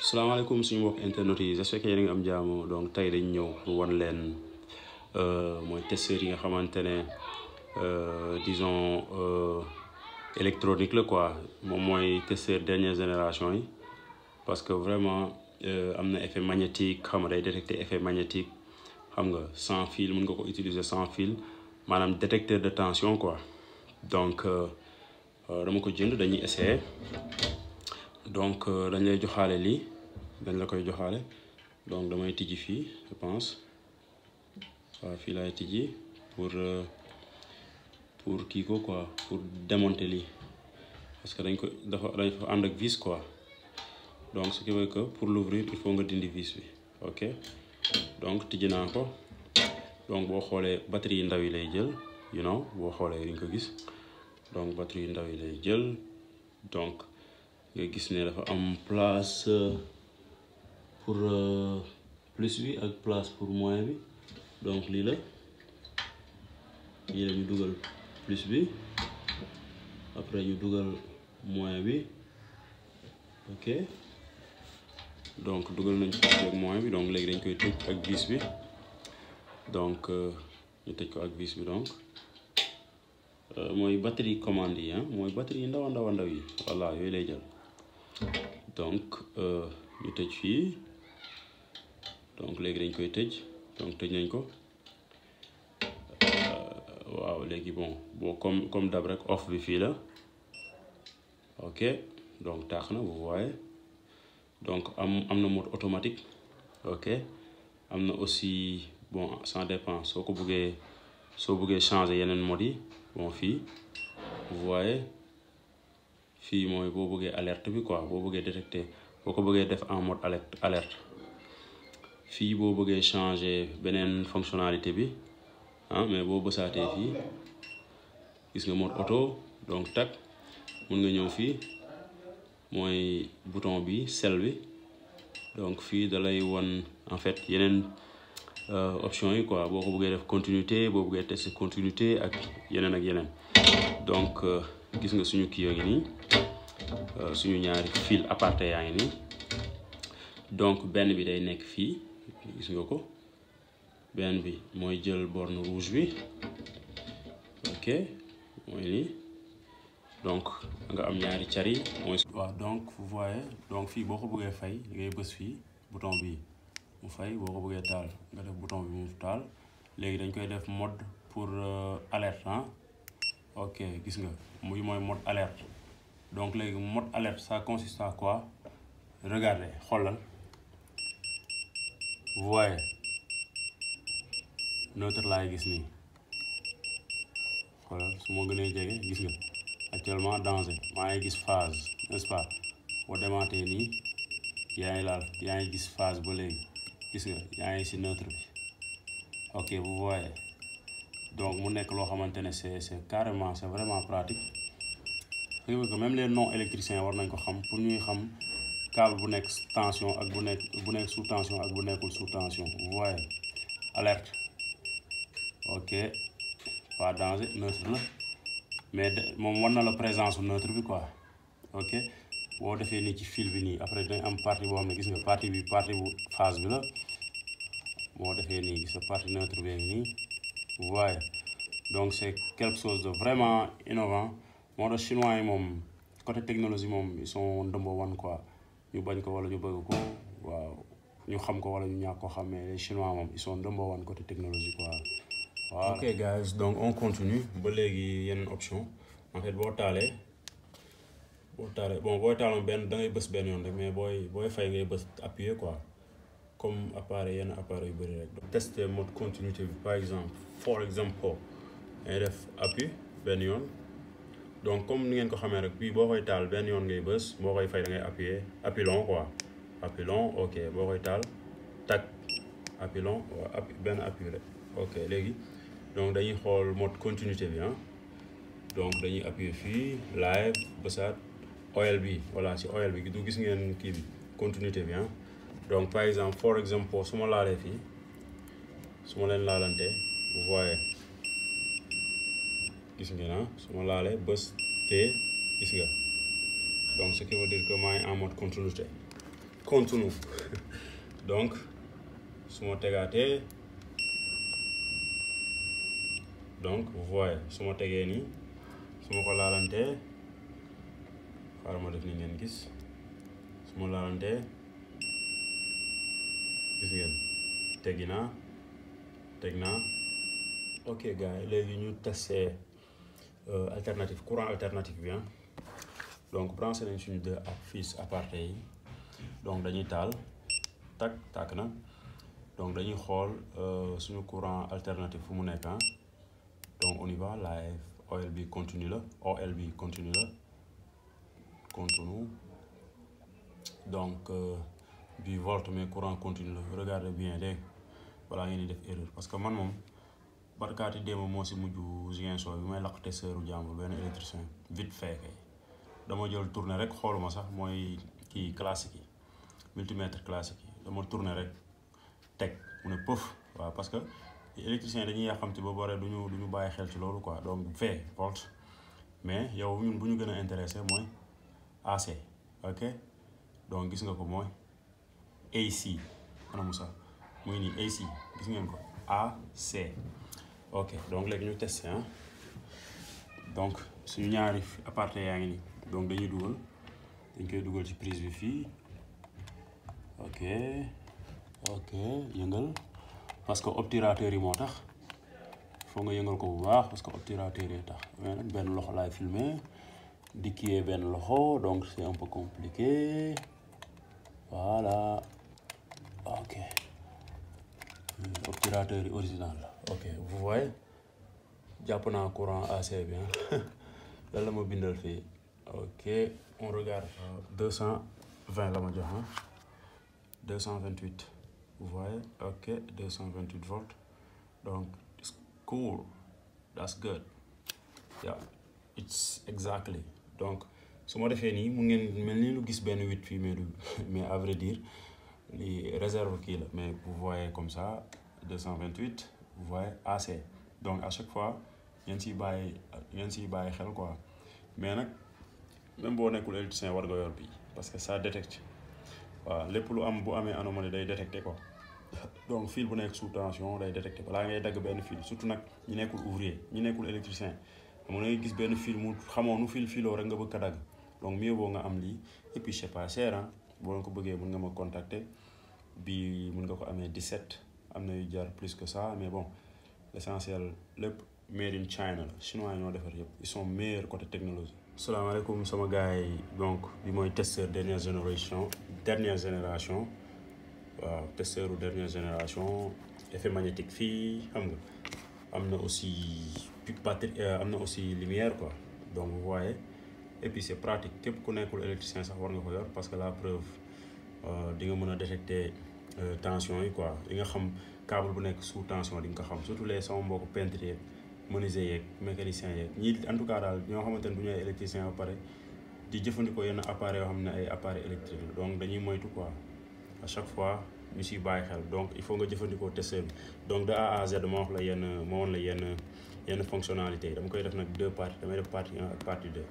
salaamaaleykum suñu mbokk internet yi j'espère que yéen a ngi am jàmm donc tey dañ ñëw pour wan leen mooy testeurs yi nga xamante ne disons électronique la quoi moom mooy testeur dernière génération yi parce que vraiment am na effet magnétique xam nga day détecter effet magnétique xam nga sans fil mën nga ko utiliser sans fil maanaam détecteur de tension quoi donc dama ko jënd dañuy essayer donc dañ lay joxaale lii dañ la koy joxaale donc damay tijji fii je pense waaw fii laay tijji pour kii ko quoi pour démonter lii parce que dafa ànd ak vis quoi donc ce qui veut que pour l'ouvrir il faut nga dindi vis bi ok donc tijji naa ko donc boo xoolee batterie yu ndaw yi lay jël you know boo xoolee di nga ko gis donc batterie yu ndaw yi lay jël donc nga gis ne dafa am place pour plus bi ak place pour moins bi donc lii la ñu dugal plus bi après ñu dugal moins bi ok donc dugal nañ plus bi ak moins bi donc léegi dañ koy tëj ak vis bi donc ñu tëj ko ak vis bi donc mooy batterie commande yi mooy batterie yi ndaw yi voilà yooyu lay jël donc ñu tëj fii donc léegi dañ koy tëj donc tëj nañ ko waaw léegi bon comme d'hab rek off bi fii la ok donc taax na vous voyez donc am na mode automatique ok am na aussi bon ça dépend soo bëggee changer yeneen mode yi bon fii vous voyez fii mooy boo bëggee alerte bi quoi boo bëggee détecter boo ko bëggee def en mode alerte fii boo bëggee changer beneen fonctionnalité bi mais boo bësaatee fii gis nga mode auto donc tak mun nga ñëw fii mooy bouton bi sel bi donc fii da lay wan en fait yeneen option yi quoi boo ko bëggee def continuité boo bëggee tester continuité ak yeneen donc gis nga suñu kii yoo ngi nii suñu ñaari fil aparté yaa ngi nii donc benn bi day nekk fii gis nga ko benn bi mooy jël borne rouge bi ok mooy nii donc nga am ñaari cari mooy waaw donc vous voyez donc fii boo ko bëggee fay ngay bës fii bouton bi mu fay boo ko bëggee taal nga def bouton bi mu taal léegi dañ koy def mode pour alerte ok gis nga muy mooy mode alerte donc léegi mode alerte ça consiste à quoi regardez xoolal vous voyez neutre laay gis nii xoolal su ma gënee jege gis nga actuellement danger maa ngi gis phase n'est-ce pas boo demaatee nii yaa ngi gis phase ba léegi gis nga yaa ngi si neutre bi ok vous voyez donc mu nekk loo xamante ne c'est carrément c'est vraiment pratique c'est que même les non électriciens war nañ ko xam pour ñuy xam câble bu nekk tension ak bu nekk sous tension ak bu nekkul sous tension vous voyez alerte ok pas danger neutre la mais moom war na la présence su neutre bi quoi ok boo defee nii ci fil bi nii après dañ am partie boo xam ne gis nga partie bu phase bi la boo defee nii gis nga partie neutre bi nii vous voyez donc c'est quelque chose de vraiment innovant moo tax chinois yi moom côté technologie moom ils sont number one quoi ñu bañ ko wala ñu bëgg ko waaw ñu xam ko wala ñu ñàkk ko xam mais les chinois moom ils sont number one côté technologie quoi waaw. ok guys donc on continue ba léegi yeneen option en fait boo taalee bon booy taaloon benn da ngay bës benn yoon rek mais booy fay ngay bës appuyer quoi comme yenn appareil yu bëri rek. tester mode continuité bi par exemple for example ngay def appui benn yoon donc comme ni ngeen ko xamee rek bii boo koy taal benn yoon ngay bës boo koy fay da ngay appuyer appui long quoi appui long ok boo koy taal tak appui long benn appui rek ok léegi donc dañuy xool mode continuité bi donc dañuy appuyer fii live bësaat oil bi voilà si oil bi du gis ngeen kii bi continuité bi donc par exemple for example su ma laalee fii su ma leen laalante vous voyez gis ngeen su ma laalee bës te gis nga donc ce qui veut dire que maa ngi en mode continue. Donc su ma tegaatee donc vous voyez su ma tegee nii su ma ko laalantee xaaral ma def ni ngeen gis su ma laalantee gis ngeen teg naa ok gars yi léegi ñu testé alternative courant alternatif bi donc branché nañ suñu deux fils aparté yi donc dañuy taal tàkk na donc dañuy xool suñu courant alternatif fu mu nekk donc on y va live OL bi continue donc bi volt mais courant continue la regardez bien dégg balaa ngeen di def erreur parce que man moom barkaati démb moo si mujj Ziguinchor bi may laq testeuru jàmbur benn électricien vite fait kay dama jël tourner rek xooluma sax mooy kii classique yi multimètre classique yi dama tourner rek teg mu ne pëf waaw parce que électricien dañuy yàqamti ba bare duñu bàyyi xel ci loolu quoi donc volt mais yow ñun bu ñu gën a intéressé mooy AC ok donc gis nga ko mooy AC ana Moussa muy nii AC gis ngeen ko AC ok donc léegi ñu testé donc suñu ñaari appareil yaa ngi nii donc dañ koy dugal ci prise bi fii ok yëngal parce que obturateur yi moo tax foo nga yëngal ko bu baax parce que obturateur yi tax mais nag benn loxo laay filmer di kiiyee benn loxo donc c'est un peu compliqué voilà ok obturateur yi original la ok vous voyez jàpp naa courant AC bi lan la ma bindal fii ok on regarde 220 la ma jox 228 vous voyez ok 228 volts donc it's cool that's good yeah it's exactly donc su ma defee nii mu ngeen mel ni lu gis benn 8 fii mais à vrai dire li réserve kii la mais vous voyez comme ça 228 vous voyez AC donc à chaque fois ngeen siy bàyyi xel quoi mais nag même boo nekkul électricien war nga yor bi parce que ça détecte waaw lépp lu bu amee anomalie day détecté quoi donc fil bu nekk sous tension day détecté balaa ngay dagg benn fil surtout nag ñi nekkul ouvrier ñi nekkul électricien xam nga ngay gis benn fil mu xamoo nu filoo rek nga bëgg a dagg donc mieux boo nga am lii et puis c'est pas cher boo leen ko bëggee mën nga ma contacter bi mën nga ko amee 17 am na yu jar plus que ça mais bon l'essentiel lépp made in China la chinois ñoo defar yëpp ils sont meilleurs côté technologie. salaamaaleykum sama gars yi donc bi mooy testeur dernière génération waaw testeur dernière génération effet magnétique fii xam nga am na aussi batterie am na aussi lumière quoi donc vous voyez et puis c'est pratique képp ku nekkul électricien sax war nga ko yor parce que la preuve di nga mën a détecter tension yi quoi di nga xam câble bu nekk sous tension di nga ko xam surtout les sama mbokku peintre yeeg menuisier yeeg mécanicien yeeg ñii en tout cas daal ñoo xamante ne du ñu ay électricien ba pare di jëfandikoo yenn appareils yoo xam ne ay appareils électriques la donc dañuy moytu quoi à chaque fois ñu siy bàyyi xel donc il faut nga jëfandikoo testeur bi donc de A à Z ma wax la yenn fonctionnalité yi dama koy def nag 2 parties damay def partie 1 ak partie 2